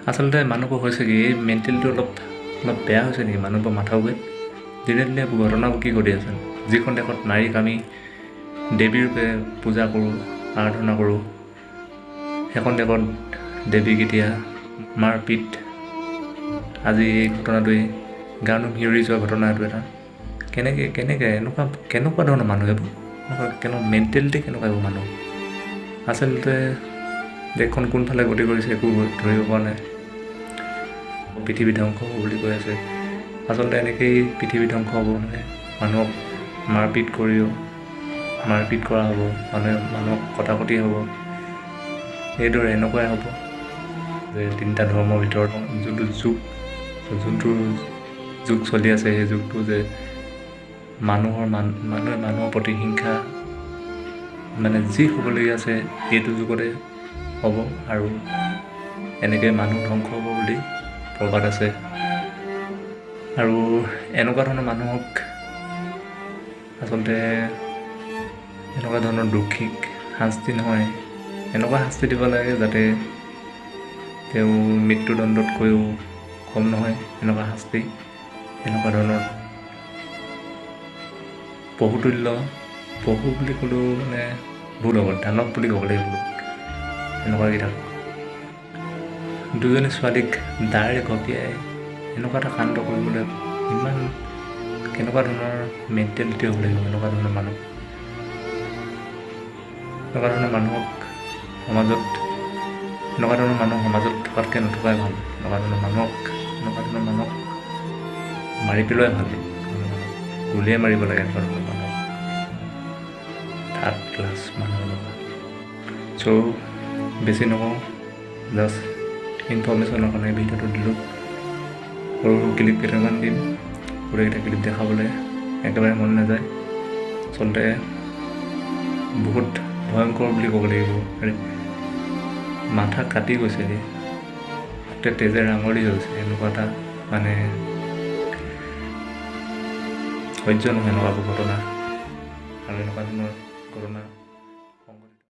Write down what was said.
আচলতে মানুহবোৰ হৈছে কি, এই মেণ্টেলিটো অলপ অলপ বেয়া হৈছে নেকি মানুহবোৰ মাথাবোৰে? দিনে দিনে ঘটনাবোৰ কি ঘটি আছে? যিখন দেশত নাৰীক আমি দেৱীৰূপে পূজা কৰোঁ, আৰাধনা কৰোঁ, সেইখন দেশত দেৱীক এতিয়া মাৰপিট। আজি এই ঘটনাটোৱে গা নোম শিয়ৰি যোৱা ঘটনা এইটো এটা। কেনেকৈ কেনেকৈ এনেকুৱা কেনেকুৱা ধৰণৰ মানুহ এইবোৰ, এনেকুৱা কেনেকুৱা মেণ্টেলিটি, কেনেকুৱা এইবোৰ মানুহ? আচলতে দেশখন কোনফালে গতি কৰিছে একো ধৰিব পৰা নাই। পৃথিৱী ধ্বংস হ'ব বুলি কৈ আছে। আচলতে এনেকেই পৃথিৱী ধ্বংস হ'ব, মানে মানুহক মাৰপিট কৰিও মাৰপিট কৰা হ'ব, মানুহে মানুহক কটাকটি হ'ব, এইদৰে এনেকুৱাই হ'ব যে তিনিটা ধৰ্মৰ ভিতৰত যোনটো যুগ, যোনটো যুগ চলি আছে, সেই যুগটো যে মানুহৰ মানুহে মানুহৰ প্ৰতি হিংসা, মানে যি হ'বলগীয়া আছে এইটো যুগতে হ'ব আৰু এনেকৈ মানুহ ধ্বংস হ'ব বুলি প্ৰবাদ আছে। আৰু এনেকুৱা ধৰণৰ মানুহক আচলতে এনেকুৱা ধৰণৰ দোষীক শাস্তি নহয়, এনেকুৱা শাস্তি দিব লাগে যাতে তেওঁ মৃত্যুদণ্ডতকৈও কম নহয়। এনেকুৱা শাস্তি, এনেকুৱা ধৰণৰ পশুতুল্য, পশু বুলি ক'লেও মানে ভুল হ'ব, দানৱ বুলি ক'ব লাগিব এনেকুৱাকেইটাক। দুজনী ছোৱালীক দাৰে ঘপিয়াই এনেকুৱা এটা কাণ্ড কৰিবলৈ ইমান কেনেকুৱা ধৰণৰ মেণ্টেলিটি হ'ব লাগিব এনেকুৱা ধৰণৰ মানুহ? এনেকুৱা ধৰণৰ মানুহক সমাজত, এনেকুৱা ধৰণৰ মানুহ সমাজত থকাতকৈ নথকাই ভাল। এনেকুৱা ধৰণৰ মানুহক মাৰি পেলোৱাই ভাল। গুলিয়াই মাৰিব লাগে এনেকুৱা ধৰণৰ মানুহক, থাৰ্ড ক্লাছ মানুহ এনেকুৱা। চ' বেছি নকওঁ, জাষ্ট ইনফৰ্মেশ্যনৰ কাৰণে ভিডিঅ'টো দিলোঁ। সৰু সৰু ক্লিপ কেইটামান দিম, গোটেইকেইটা ক্লিপ দেখাবলৈ একেবাৰে মন নাযায়। আচলতে বহুত ভয়ংকৰ বুলি ক'ব লাগিব। মাথা কাটি গৈছে দেই, গোটেই তেজে ৰাঙলী হৈ গৈছে। এনেকুৱা এটা মানে সহ্য নহয় এনেকুৱা ঘটনা আৰু এনেকুৱা ধৰণৰ ঘটনা।